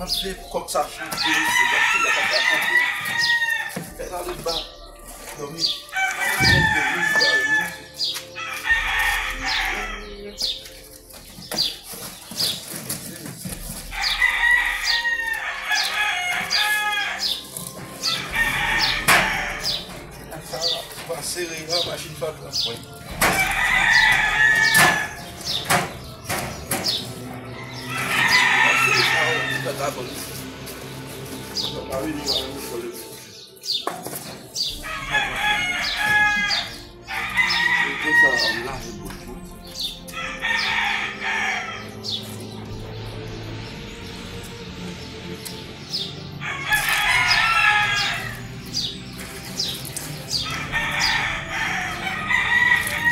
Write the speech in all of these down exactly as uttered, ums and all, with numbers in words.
Fè kòk sa chante, se pa ki la pa kanpe. Fè nan le ba, dòmi. Sa va sere la, machin pa pran pwen.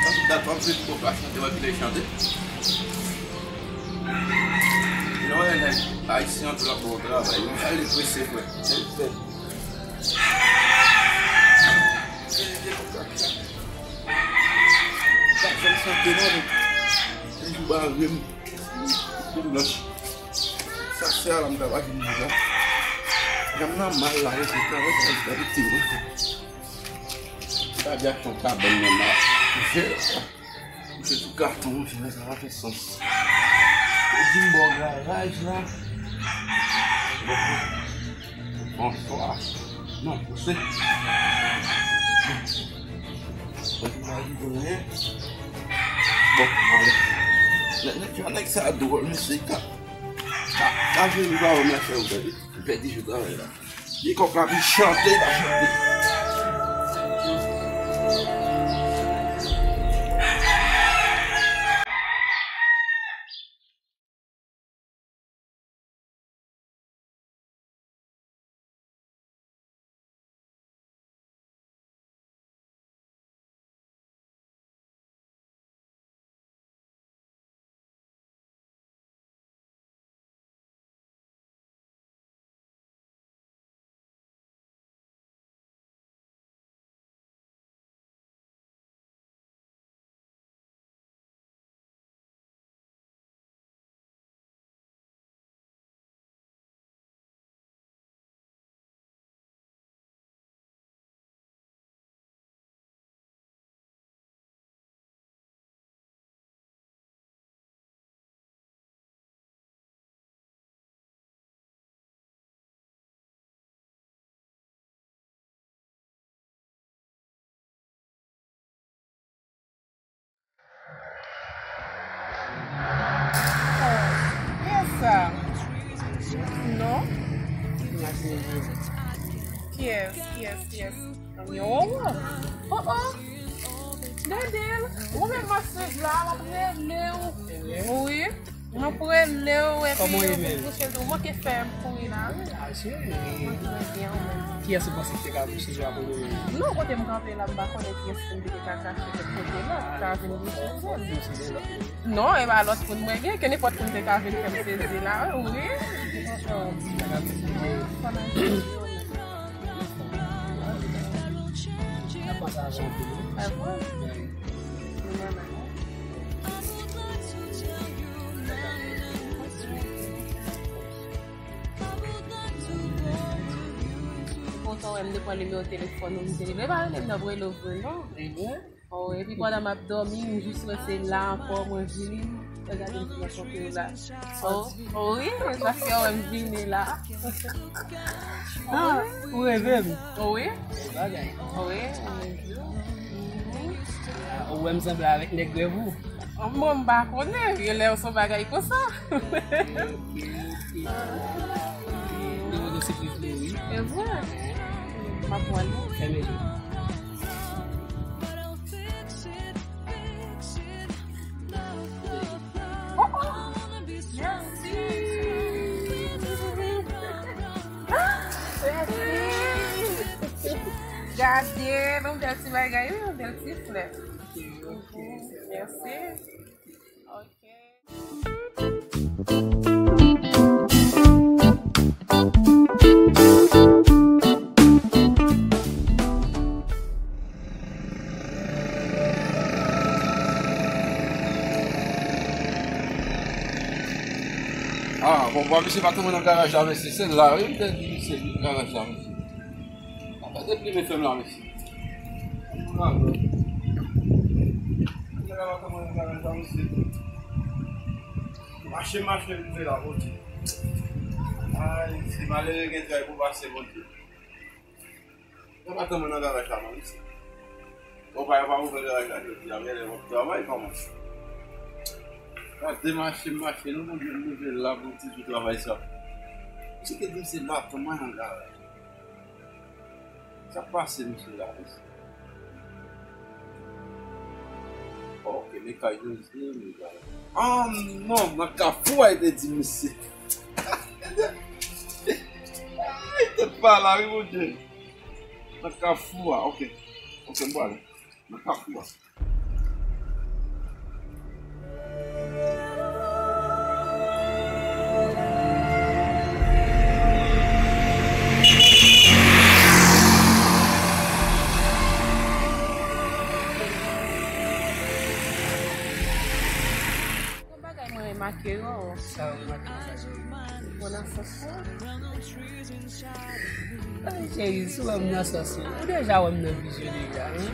Sa tout dat w ap jwe pou w pa chante, w ap vin chante. Lè w wè nèg ayisyen an tou l ap ba w travay, ou pral deprese, frè. Se l fè. Se vye kòk la ki la. Pa janm chante non, men. Se jou bare m. Pou m blanch. Sa se a la m ta pa vin di la. Janm nan mal la, rete travay, travay, travay, travay. Sa di ak ton kabann nan la. Misye sou katon, monchè, sa pa fè sans. Ou di m bò garaj la. Bon. Bonswa. Non, se. Bon, pa di anyen. Bon, ale. Nèg, nèg, nèg sa dwòl, mesye. Ka, ka, ka jwe nou pa wè m la fè ou gade. M pèdi jou travay la. Li kòk la pi chante, pa chante. Kiyès sa? Non? Kiyès, kiyès, kiyès? Yo! Oh, oh! Dede l! Ou menm m ap swiv la, m ap rele w. Wi. M ap rele w epi ou vin kouche tou. Ou manke fè m kouri la, wi. Ah, cheri. Mwen trè byen, ou menm? Kiyès ou panse ki te ka kouche jou a pou nou? Non, kote m kanpe la, m pa konnen kiyès ki te ka kache kèk kote lòt, ka vin kouche sou m. Non, e pa lòt moun mwen gen, ke nenpòt moun te ka vin fè m sezi la, wi. N ap pase avan anpil, wi. Ah, bon? Wi. Kontan wè m depi w wè nimewo telefòn ou m te rele. E pa rele m nan pou rele w vre non. Oh, epi pandan m ap dòmi, m jis wè se la ankò mwen vini. Mwen gade m nan chòke w la. Oh, oh wi, paske w wè m vini la. Ah, ou reve m? Oh wi. Bèl bagay. Oh wi, mwen reve w. Ou wè m sanble avèk nèg rèv ou? Bon, m pa konnen, gen lè w se yon bagay konsa. Ok, ok, ok. Mwen gen yon sipriz pou ou, wi. E vre? M ap pran li. Fèmen je w. Oh, oh! Mèsi! Mèsi! Gade, yon bèl ti bagay, wi, yon bèl ti flè. Ok, ok. Mèsi. Ok. Ah, Bon, bon, misye pa tonbe nan garaj la, mesye. Se la, wi, m te di misye, garaj la, mesye. Gade plim fè m la, mesye. Mache, mache, rive la, Bondye. Ay, si malere gen tray pou pase, Bondye. Yo pa tann mwen nan garaj la, non, mesye. Bon, pa, yo pa ouvè garaj la jodi a, men lè w ap travay, kòman? Gade mache, mache, non, Bondye, m leve la pou ti jou travay sa. Misye te di m se la, tann mwen nan garaj. Sa k pase, mesye la, mesye? Ok, men kay Jozye, men kay. Ah, non, nan kafou a, li te di misye. Ay, tèt pa la, wi, Bondye. Nan kafou a, ok. Ok, m prale. Nan kafou a. Yon bagay mwen remake yo. Sa w remake sa? Bon, nan sans ou. Ay, cheri, si w wè m nan sans ou, ou deja wè m nan vizyon deja, wi.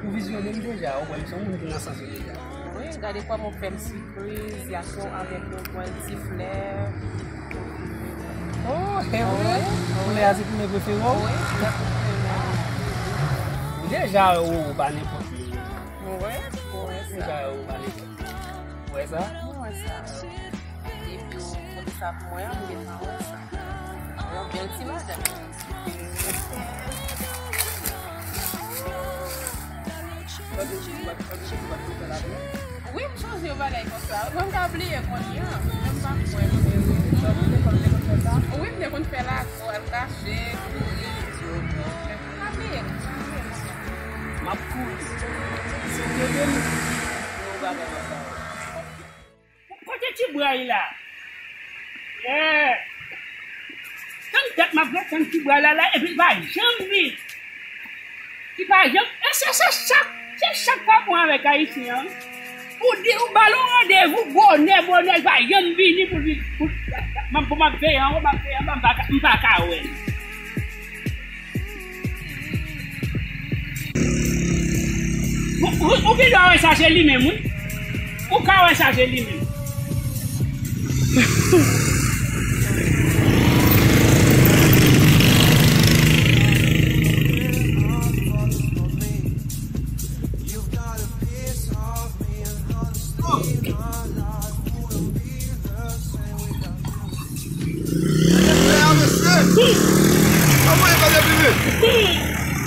Ou vizyone m deja, ou wè m se yon moun ki nan sans ou deja. Wi, gade kòman w fè m sipriz, y a fè w avèk yon pwèl ti flè. Oh, se vre? Wi, wi. Koulè a se koulè prefere w? Wi, koulè prefere m. Ou deja wè ou, ou pa nenpòt moun. Wi, wi, sa. Ou deja wè ou pa nenpòt moun. Ou wè sa? Mwen wè sa. Depi w pote sa pou mwen an, m gentan wè sa. Yon bèl ti madanm. Wi, m sonje yon bagay konsa. Mwen m ka bliye kounye a. Mwen m pa kwè. Wi, m te konn fè lago, al kache, kouri. M ka bliye. M ap kouri. Si w te vin, yon bagay konsa. Kote ti bwa l la? Eh! Tann tèt m ap ret tann ti bwa l la, la, epi l pa janm vin. Li pa janm, e se, se chak, se chak patwon avèk Ayisyen an. Ou di, ou ba l yon randevou bonè, bonè, li pa janm vini pou l vin, pou, m ap, pou m ap veye anwo, m ap veye anba, m pa ka, m pa ka wè l. Ou, ou, ou gen dwa wè sa se li menm, wi. Ou ka wè sa se li menm.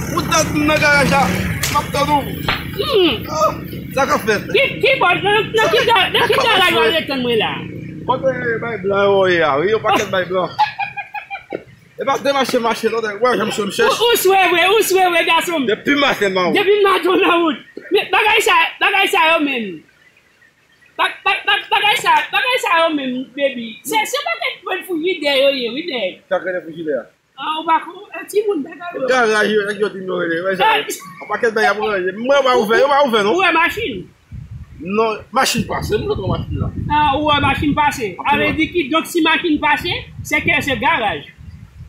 Ou dat m nan garaj la, m ap tann ou. Ah, sa k ap fèt? Ki, ki bò, nan, nan ki ga-, nan ki garaj w al ret tann mwen la? Kote bay blan yo ye a, wi, yon pakèt bay blan. E pa demache mache, non, wè, jan misye m chèch. Ou, ou swe vre, ou swe vre, gason m. Depi maten nan wout. Depi maten nan wout. Men bagay sa, bagay sa yo menm. Ba-, ba-, ba-, bagay sa, bagay sa yo menm, baby. Se, se bagay mwen frijidè yo ye, wi, nèg. Sa k rele frijidè a? Ah, ou pa konn, e, timoun bagay yo. Garaj yo, nèg yo di m yo rele, wè sa yo. An pakèt bagay ap ranje. Mwen, yo pa ouvè, yo pa ouvè, non. Ou wè machin? Non, machin pase, m kontre machin la. Ah, ou wè machin pase. A vle di ki, donk, si machin pase, se ke se garaj.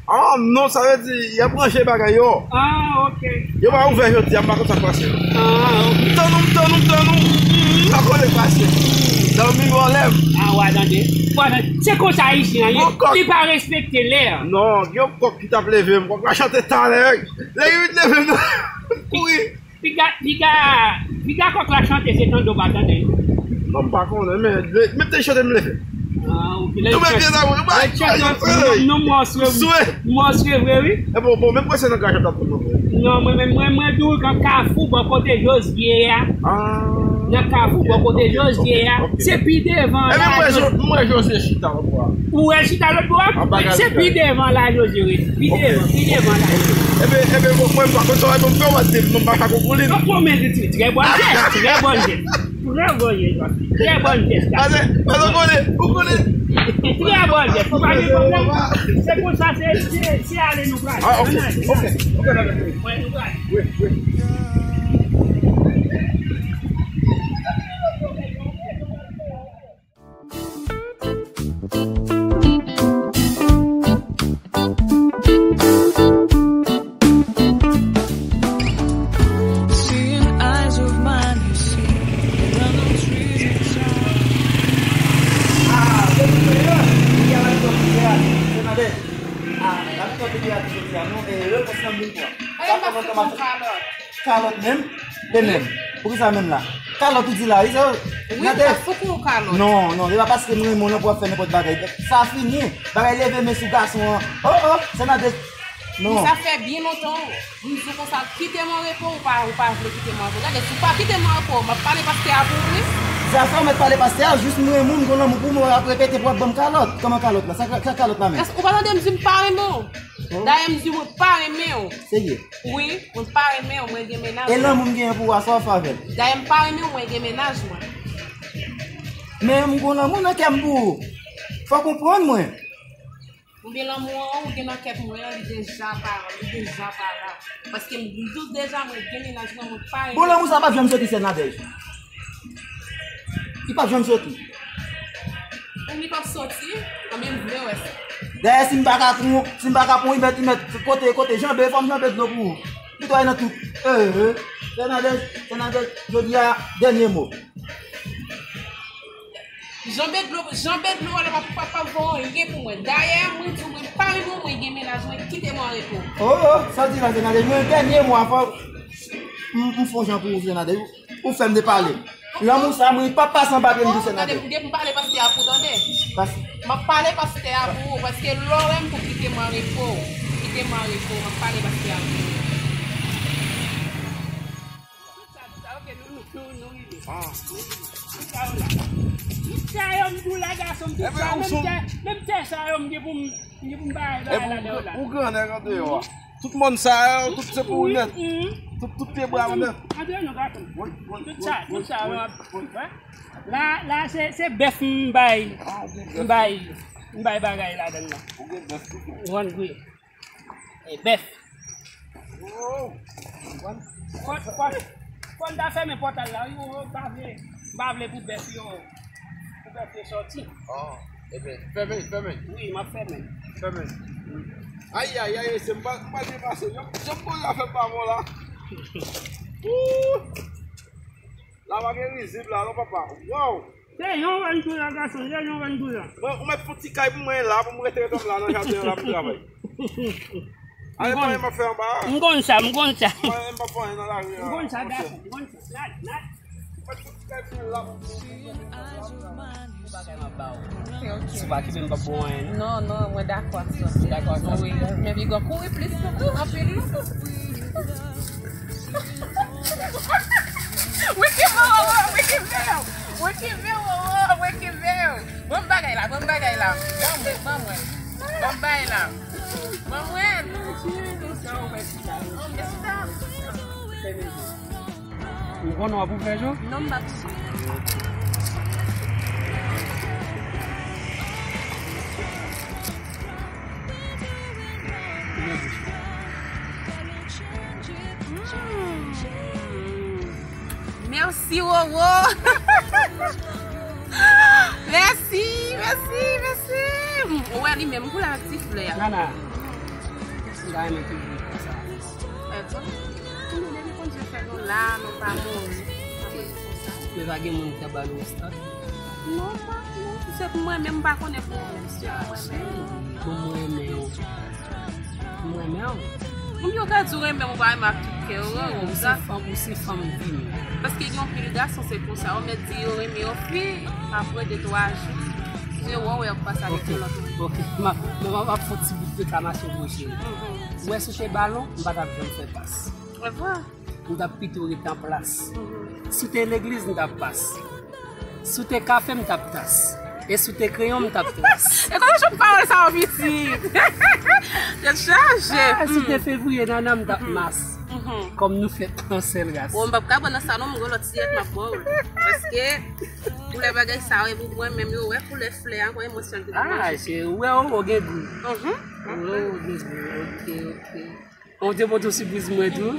Ah, non, sa vle di, y ap ranje bagay yo. Ah, ok. Yo pa ouvè jodi a, m pa konn sa k pase. Ah, ok. M tann ou, m tann ou, m tann ou. M pa konnen k pase. Dòmi vòlè m. Ah, w a tande. W a tande. Se konsa Ayisyen an ye. Li pa respekte lè. Non, gen yon kòk ki t ap leve m. Kòk la chante talè. Lè li vin leve m, kouri. Piga, piga, piga kòk la chante, se tande w pa tande. Non, m pa konnen, men, men te chante m leve. Ah, ok. Tou men pye nan mwen, non, non, m swe, m swe vre, wi. E bon, bon, men prese nan garaj la, tap mwen vre. Non, mwen, mwen, mwen, mwen tou nan kafou bò kote Jozye a. Ah. Nan kafou bò kote Jozye a. Ok, ok. Se pi devan la. Epi mwen, Jo-, mwen Jozye chita, mwen. Ou wè l chita lòt bò a? Se pi devan la Jozye rete. Pi devan, pi devan la. Ebyen, ebyen, bon, mwen, m pa konn sa w ap fè, w ap di m, m pa ka konprann li. Bon, men, trè bòn jès, trè bòn jès. Trè bòn jès, trè bòn jès. Pase, pase, ou konnen, ou konnen. Trè bòn jès, ou pa gen pwoblèm. Se konsa, se, se, se ale nou prale. Ah, ok, ok, ok, ok. Wi, nou prale. Wi, wi. Wi, wi. Kalòt. Kalòt menm? E menm? Poukisa menm la? Kalòt ou di la, wi, sa. Wi, m ap fout ou kalòt. Non, non, se pa paske m renmen w non pou w ap fè nenpòt bagay. Sa fini. Bagay leve men sou gason an. Oh, oh, Sè Nadège. Non. Sa fè byen lontan. M di w konsa, kite m an repo, ou pa, ou pa vle kite m an repo. Gade, si w pa kite m an repo, m ap pale pastè a pou ou, wi. Zafè w mèt pale pastè a, jis m renmen w, m gon lanmou pou ou, m ap repete pou w ap ban m kalòt. Kòman kalòt la? Sa, sa kalòt la menm? Èske ou pa tande m di m pa renmen w? Dayè, m di mwen pa renmen w. Serye? Wi, mwen pa renmen w, mwen gen mennaj mwen. E lanmou m genyen pou ou a, sa w ap fè avè l? Dayè, m pa renmen w, mwen gen mennaj mwen. Men m gon lanmou nan kè m pou ou. Fò w konprann mwen. Oubyen lanmou an ou gen nan kè pou mwen an, li deja pa, li deja pa la. Paske m di w deja, mwen gen mennaj mwen, mwen pa renmen. Bon, lanmou sa p ap janm soti, Sè Nadège. Li p ap janm soti. Ou li p ap soti, anben m vle wè sa. Dayè, si m pa ka pran, si m pa ka pran, li mèt, li mèt kote, kote janbe, fò m janbe dlo pou ou. Li tway nan tout. Eh, eh. Sè Nadège, Sè Nadège, jodi a, dènye mo. Janbe dlo, janbe dlo, wala, pa, pa, pa fè anyen pou mwen. Dayè, mwen di w, mwen pa renmen w, mwen gen mennaj mwen, kite mwen an repo. Oh, oh, sa w di la, Sè Nadège, mwen dènye mo a, fò m, m fè yon jan pou ou, Sè Nadège. Ou fè m depale. Lanmou sa, mwen, li p ap pase anba pye m tou, Sè Nadège. Tande, depi m pale pastè a pou tande. M ap pale pastè a pou ou, paske lè w wè m pou kite m an repo, kite m an repo, m ap pale pastè a pou ou. Tout sa, tout sa, ok, nou, nou, nou, nou rive. Tout sa yo la. Tout sa yo m di w la, gason m, tout sa, menm tè, menm tè sa yo m gen pou m, m gen pou m bay, bay la deyò la. Ou gran nèg an deyò a. Tout mòn sa yo, tout se pou ou nèt. Tout, tout pye bwa ou nèt. Antre non, gason m. Tout sa, tout sa yo ap, wè. La, la, se, se bèf m bay, m bay, m bay bagay ladann nan. Ou gen bèf tou? One gwe. E bèf. Fò, fò, fò n ta fèmen pòtay la, wi, m pa vle, m pa vle pou bèf yo, pou bèf yo sòti. Oh, ebyen, fèmen, fèmen. Wi, m ap fèmen. Fèmen. Ay, ay, ay, se m pa, m pa depase. Jan, jan poze a fè m pa bon la. Ooh. La pa gen rizib la non, papa. Wow! Se yon vann tou la, gason, se yon vann tou la. Mwen, ou mèt fon ti kay pou mwen la, pou mwen rete, rete la nan jaden an la pou travay. Ale, pa yon m ap fè anba a. M konn sa, m konn sa. Mwen, m p ap fè anyen nan lari a. M konn sa, gason, m konn sa. Nat, nat. Ou mèt fon ti kay pou mwen la, pou mwen rete la pou travay. Yon bagay m ap ba ou. Ok, ok. Si w pa kite m, m p ap ba w anyen, non. Non, non, mwen dakò ak sa. Ou dakò ak sa? Wi, men piga kouri plis anpil. Wi, ki bon, wi, ki bon. Mwen ki vle w, mwen ki vle w. Ban m bagay la, ban m bagay la. Ban mwen, ban mwen. Ban m bagay la. Ban mwen. Ban mwen chita. M konnen w ap ouvè je w? Non, m p ap ouvè. Ouvè bouch ou. Mm. Mèsi, Roro. Mèsi, mèsi, mèsi. Ou wè li menm koulè ak ti flè a. Nana, m ta renmen toujou konsa. Depi Bondye fè nou la, nou pa mouri. Men pa gen moun ki ta ba nou stad? Non, pa, non. Se pou mwen menm, m pa konnen pou ou menm, se pou mwen menm. Bon, mwen renmen w. Mwen renmen w. Moun yo ka di w renmen m, ou pa renmen ak tout kè w, ou se fanm, ou se fanm vi m. Paske gen anpil gason, se konsa. Yo mèt di yo renmen yon fi, apre de twa jou, yo wè w, y ap pase avèk yon lòt moun. Ok, m ap, m ap, m ap fè yon ti bout reklamasyon pou ou, cheri. Ou wè, si w te balon, m pa t ap janm fè pas. E vre. M t ap pito ret an plas. Si w te legliz, m t ap pas. Si w te kafe, m t ap tas. E si w te kreyon, m t ap tras. E kòman jan pawòl sa yo pitit? Tèt chaje. Ah, si w te fevriye, nana, m t ap mas. Kòm nou fèt yon sèl ras. Bon, m p ap ka pran nan sa non, m gon lòt siyèt m ap ba w. Paske koulè bagay sa yo, e pou mwen menm yo wè koulè flè a, konbyen mwen sèl ki te manje. Ah, se, ou wè, ou gen gou. Ou wè, ou gen gou. Ok, ok. Ou te pote yon sipriz mwen tou.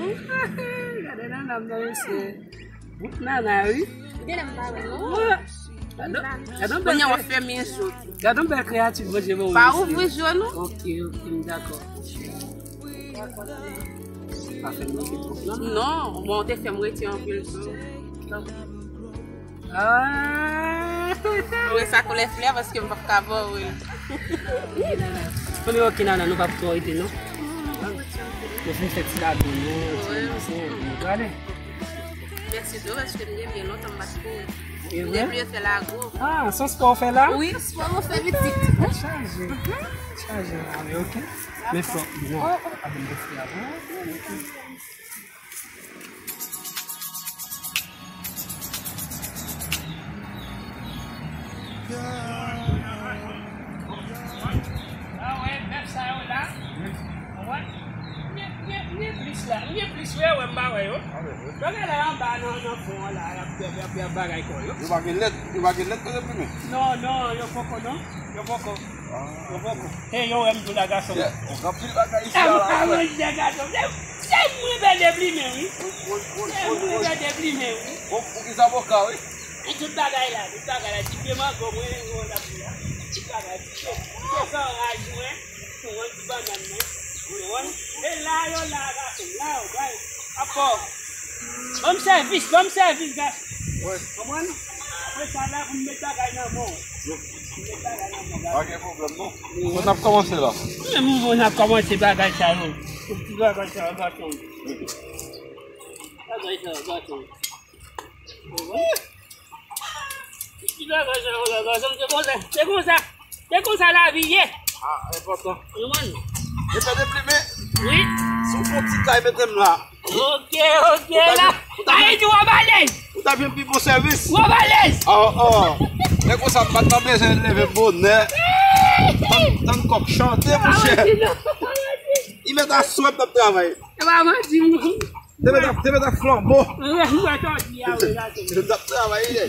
Gade nana m nan, mesye. Bout nana, wi. Gade m pa wè, non. Gade yon bèl, kounye a w ap fèmen je w. Gade yon bèl kreyati Bondye ban w, mesye. Pa ouvri je w, non. Ok, ok, m dakò. Pa fè m rete twòp, non. Non, bon, ou te fè m rete anpil tou. Ah! Mwen sa koulè flè paske m p ap ka ba w. Kounye a, ok, nana, nou p ap twò rete, non. Yo fin fè ti kado yo, ti masen, epi yo prale. Mèsi tou, paske m gen byen lontan m pa t kouri. E vre? M te bliye fè lago. Ah, se yon spò w fè la? Wi, spò mwen fè pitit. Tèt chaje. Tèt chaje, ah, men ok. Men fò, non, pa vin rete avè w. Ah wè, bèf sa yo la. Konprann? M gen, m gen, m gen plis la. M gen plis, wè, wè, m pa wè yo. Bagay la anba nan, nan fon an la, y ap, y ap, y ap, y ap bagay kò yo. Yo pa gen lèt, yo pa gen lèt kote plimen? Non, non, yo poko non. Yo poko. Yo poko. Hey, yo, wè m di w la, gason. Gen anpil bagay isi a la, frè. Se mwen pèdi plimen, wi. Se mwen pèdi plimen, wi. Pou, pou ki sa boka, wi? E tout bagay la, tout bagay la, ti pye mango mwen, mwen la, tout bagay, ti pye, ti pye zanraj mwen, mwen, ti bannann mwen, mwen, e la yo la, gason, la yo, bay, apò, ban m sèvis, ban m sèvis, gason. Konprann? Apre sa la, pou m met bagay nan men w. M met bagay nan men w, gason. Pa gen pwoblèm, non. Mwen ap kòmanse la. Mwen menm, mwen ap kòmanse bagay sa yo. Ti bagay sa yo, gason. Bagay sa yo, gason. Ti bagay sa yo, gason, se konsa, se konsa, se konsa lavi ye. Ah, enpòtan. Ou konprann? E fè deplimen. Wi. Si w fè yon ti kay, mete m la. Ok, ok, la. Ayiti, w ap alèz. Ou ta jwenn pi bon sèvis. W ap alèz. Oh, oh. Lè konsa, m pa t nan bezwen leve bonè. Tann, tann kòk chante, monchè. Li mèt aswè m t ap travay. E pa manti, non. Te mèt ap, te mèt ap flanbo. Mwen, mwen, jodi a, wi, la, te. Te mèt ap travay, ye.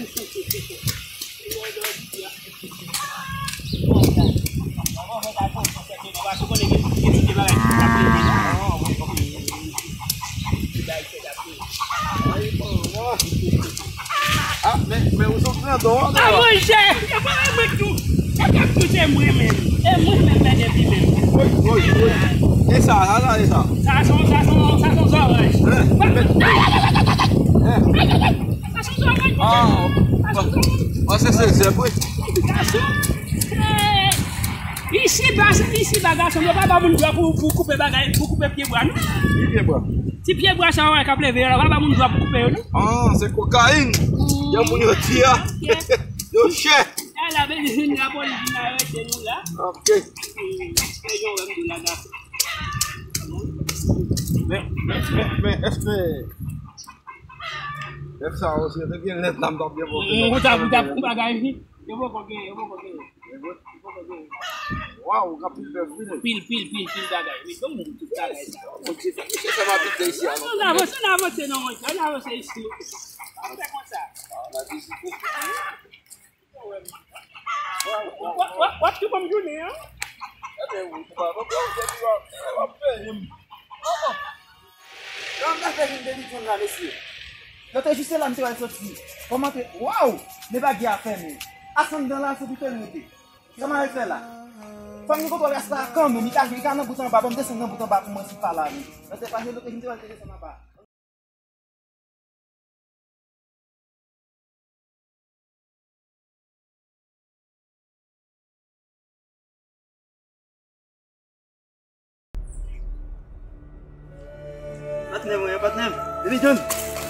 Ah, men, men ou sot grandon, an, ah, monchè, yo pa mwen tou. Yo ka tou se mwen menm. E mwen menm, men depi menm. Woy, woy, woy. E sa, sa, sa, e sa? Sa son, sa son, sa son zòrèy. Hein? Men, hein? Sa son zòrèy. Ah, sa son zòrèy. Ah, se, se zèb, wi. Gason. Eh, isi ba, isi ba, gason, yo pa ba moun dwa pou, pou koupe bagay, pou koupe pye bwa, non? Ki pye bwa? Ti pye bwa sa yo k ap leve yo la, pa ba moun dwa pou koupe yo, non? Ah, se kokayin. Jan moun yo di a. Yo chè. E la, beni vin, lapolis vin arete nou la. Ok. Yo wè m di la, gason. Men, men, men, men, èske bèf sa yo, si yo te gen lèt la, m t ap byen pote. Yo poko gen, yo poko gen. Yo poko gen. Waw, gen anpil bèf, wi, nèg. Pil, pil, pil, pil bagay. Wi, donk, tout bagay sa. Bon, se, se, se sa m abite isi a, non. Ann avanse, ann avanse, non, monchè. Ann avanse isi. Ann fè konsa. W ap, w ap, w ap tou ban m jounen an. Ebyen, wi, papa, papa, w ap, w ap peye m. Kòman m ta fè jwenn Baby John la, mesye? Yo te jis la, misye pral soti. Kòman te, waw! Men bagay a fèmen. Asandan la, se pito l rete. Kisa m al fè la? Fò m gen kontwòl rasta a kanmenm. Li ka, li ka nan bout anba, ban m desann nan bout anba pou mwen si pa la, men. Nan te pase, yo te jis te pral te desann anba. Patnè mwen, patnè m. Baby John.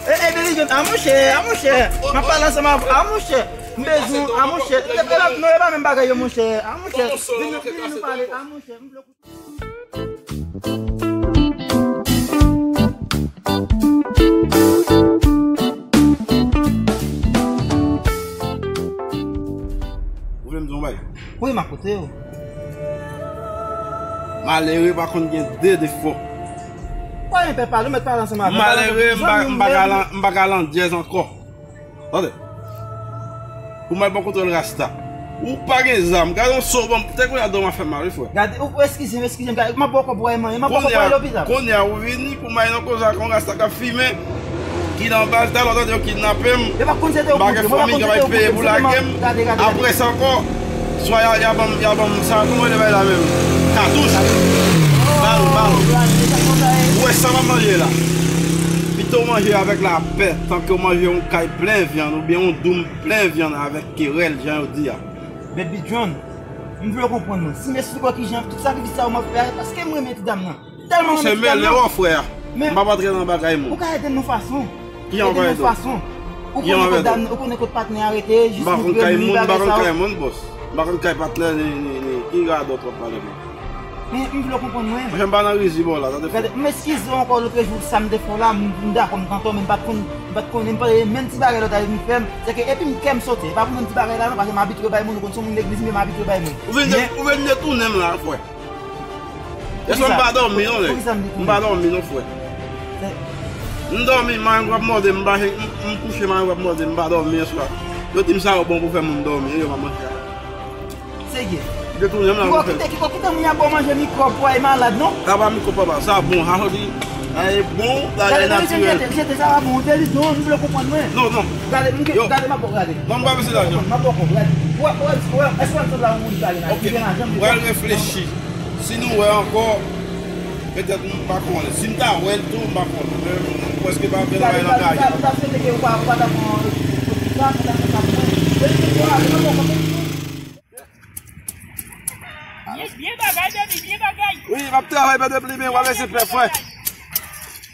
Ey, ey, Baby John. A monchè, a monchè. M ap pale ansanm avè w. A monchè. M bezwen w. A monchè. E, e, non, e pa menm bagay yo, monchè. A monchè. Vin, vin nou pale. A monchè. M vle koute. Ou vle m di yon bagay? Wi, m akoute w. Malere pa konn gen de defo. Wè, men pè pale, ou mèt pale ansanm avè m. Malere, m pa, m pa ka lan-, m pa ka landjèz ankò. Tande. Pou m al pran kontwòl rasta. Ou pa gen zam. Gade yon so ban m. Te kounye a do m ap fè mal, wi, frè. Gade, ou, ou eskize m, eskize m. Gade, m ap ba w kòb pou w al manyen. M ap ba w kòb pou w al lopital. Kounye a, ou vini pou m al nan koze ak yon rasta k ap fimen. Ki nan bal, talè w tande yo kidnape m. M pa gen fanmi ki ap peye pou lage m. Apre sa ankò, swa y a, y a ban m, y a ban m sa, kòman rele bagay la menm? Katouch. Bal, bal. Ou wè sa m ap manje la? Pito w manje avèk lapè, tanke w manje yon kay plen vyann oubyen yon doum plen vyann avèk kerèl, jan yo di a. Baby John, m vle w konprann mwen. Si m esplike w kijan tout sakrifis sa yo m ap fè a, paske m renmen ti dam nan. Tèlman renmen ti dam nan. Mèlè, wè, frè. Men m p ap antre nan bagay moun. Ou ka ede nou fason. Ki jan w ka ede w? Ou konnen kot dam, ou konnen kot patnè a rete, jis nou premye bagay sa yo. M pa konn kay moun, m pa konn kay moun, bòs. M pa konn kay patnè, ni, ni, ni, ki radòt w ap pale mwen. Men, m vle w konprann mwen. Mwen, m pa nan rizib la, tande frè. Gade, m eskize w ankò lòt jou, sa m te fè w la, m, m dakò, m t antò, men m pa t konn, m pa t konnen, m pa, menm ti bagay la w ta vin fè m, se ke epi m kè m sote, e pa pou menm ti bagay la non, paske m abitye bay moun, ou konn se yon moun legliz m ye, m abitye bay moun. Ou vin de-, ou vin detounen m la, frè. Èske m pa dòmi non, nèg? M pa dòmi non, frè. M dòmi, mari m ap mòde m, m pa, m, m kouche, mari m ap mòde m, m pa dòmi aswè. Yo di m sa yo bon pou fè moun dòmi, yo pa manje a. Serye. Detounen m la, kite, kite, kite moun y ap ba w manje mikwòb pou w ay malad, non? Sa pa mikwòb, papa, sa bon, sa soti, sa e bon, sa e natirèl. Jete, jete, sa pa bon, ou te li non, m vle konprann mwen. Non, non. Gade, m, gade, m ap ba w gade. Non, m pa bezwen lajan. M ap ba w konprann, gade. Ou wè, ou wè, ou wè, èske w wè m sanble yon moun ki pa gen lajan? Ok. M pa gen lajan, m vle konprann. Pral reflechi. Si nou wè ankò, petèt m pa konnen. Si m ta wè l tou, m pa konnen. Men m prèske pa vle travay nan kay. Gade, m ta swete ke ou pa, ou pa ta pran sa, ou ta fè sa pou mwen. Depi ke ou ale, m ap ba w konprann. Byen, byen bagay, baby, byen bagay. Wi, m ap travay, pèdèpli, men w ap lese pè, frè.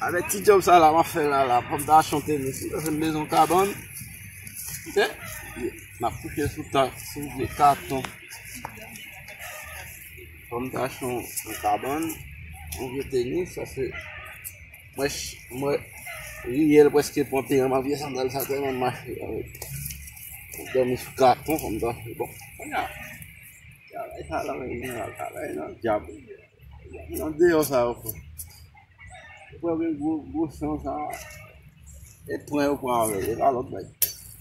Avèk ti djòb sa la, m ap fè la, la. Fò m ta achte yon tenis. Sa se m bezwen yon kabann. Ok? M ap kouche sou ta, sou vye katon. Fò m ta achte yon, yon kabann, yon vye tenis, sa se Mwen, ch-, mwen, riyèl prèske pran peyan, ma vye sandal sa tèlman mache avèk. Mwen dòmi sou katon, kòm sa. Bon, kounye a, travay sa la, men, travay nan dyab. Nan deyò sa yo fè. Ou pran gen gwo, gwo chan sa. E pran yo pran avè l, e pa lòt bagay.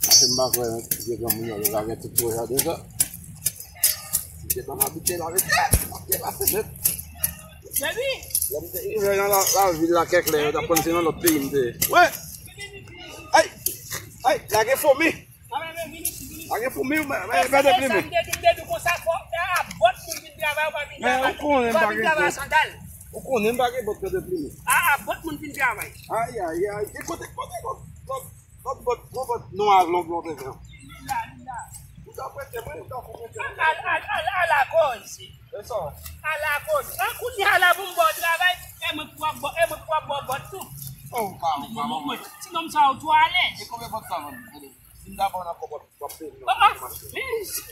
Paske m pa kwè vye granmoun yo, yo ka gen tout pwojè de sa. M te konn abite la, men, m ap depase nèt. Baby! Lè m te rive nan la, lavil la, kèk lè, yo t ap konn se nan lòt peyi m te ye. Wè! Ay! Ay! Lage fomi! Lage fomi, men, men, pèdèpli, men. M te di, m te di konsa, fò, a, a, bòt moun vin travay, ou pa vin travay. Men, ou konnen m pa gen bòt. Ou konnen m pa gen bòt, pèdèpli, men. A, a, bòt moun vin travay. Ay, ay, ay. E kote, kote, kote, kote? Lòt bòt, gwo bòt nwa long, long, te pran. Li la, li la. Ou ta prete mwen, ou ta fè prete mwen. Al, al, al, al, alakòz. E sa. Alakòz. An kounye a la pou m ba w travay, e mwen k pou ap ba w, e mwen k pou ap ba w bòt tou. Oh, pa, pa, pa, pa. Ti nonm sa yo tou alèz. E konbyen bòt sa vann? Si m ta vann ankò bòt, w ap peye m nan mache.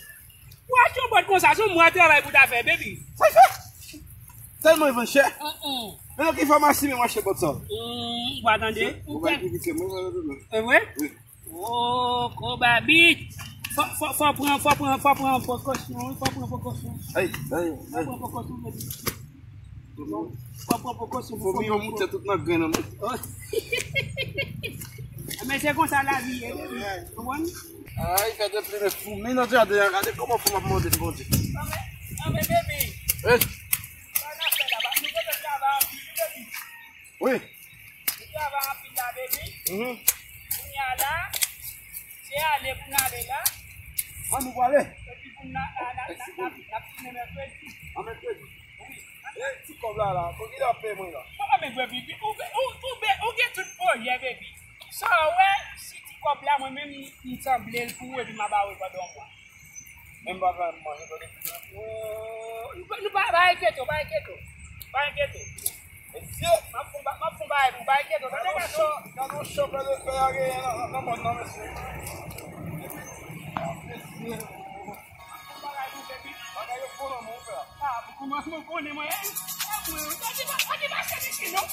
Ou achte yon bòt konsa, se yon mwa travay pou w ta fè, baby. Sa fè? Tèlman l vann chè. Men nan ki famasi men m achte bòt sa? Ou pa tande? Ou pral piblisye mwen, mwen, mwen. E vre? Wi. Oh, kobabit. Fò, fò, fò pran, fò pran, fò pran prekosyon, wi, fò pran prekosyon. Ay, ay, ay. Fò pran prekosyon, baby. Fò pran prekosyon, fò pran prekosyon. Fomi yo moute tout nan grenn nan, men. Men se konsa lavi ye, baby. Konprann? Ay, gade plen foumi nan jaden an, gade kòman fomi ap mòde l, Bondye. Anben, anben, baby. Wi. Sa n ap fè la, nou gentan travay anpil, wi, baby. Wi. Nou travay anpil la, baby. Kounye a la, se ale pou n ale la. An nou prale? Epi pou n na, na, na, na, na, n ap tounen mèkredi. An mèkredi? Wi. E ti kòb la, la, pou ki l ap peye mwen la? Papa, men, baby, ou, ou, ou, ou, ou gen tout pwojè, baby. Sa w wè, si ti kòb la, mwen menm, m sanble l pou ou, epi m a ba ou l pandan yon mwa. Menm pa fè manje, tande. Oh, nou pa, nou pa, pa enkyete w, pa enkyete w. Pa enkyete w. Mesye! M ap fon ba-, m ap fon bagay pou w, pa enkyete w, tande gason. Gade yon chan, gade yon chan, fè le fè a genyen nan, nan, nan mòn nan, mesye. Mesye! M ap fon bagay pou w, baby. Bagay yo bon nan men w, frè. Ah, kòman mwen konnen, mwen? E, e, mwen, sa te pa, sa te pa sèvi si, non?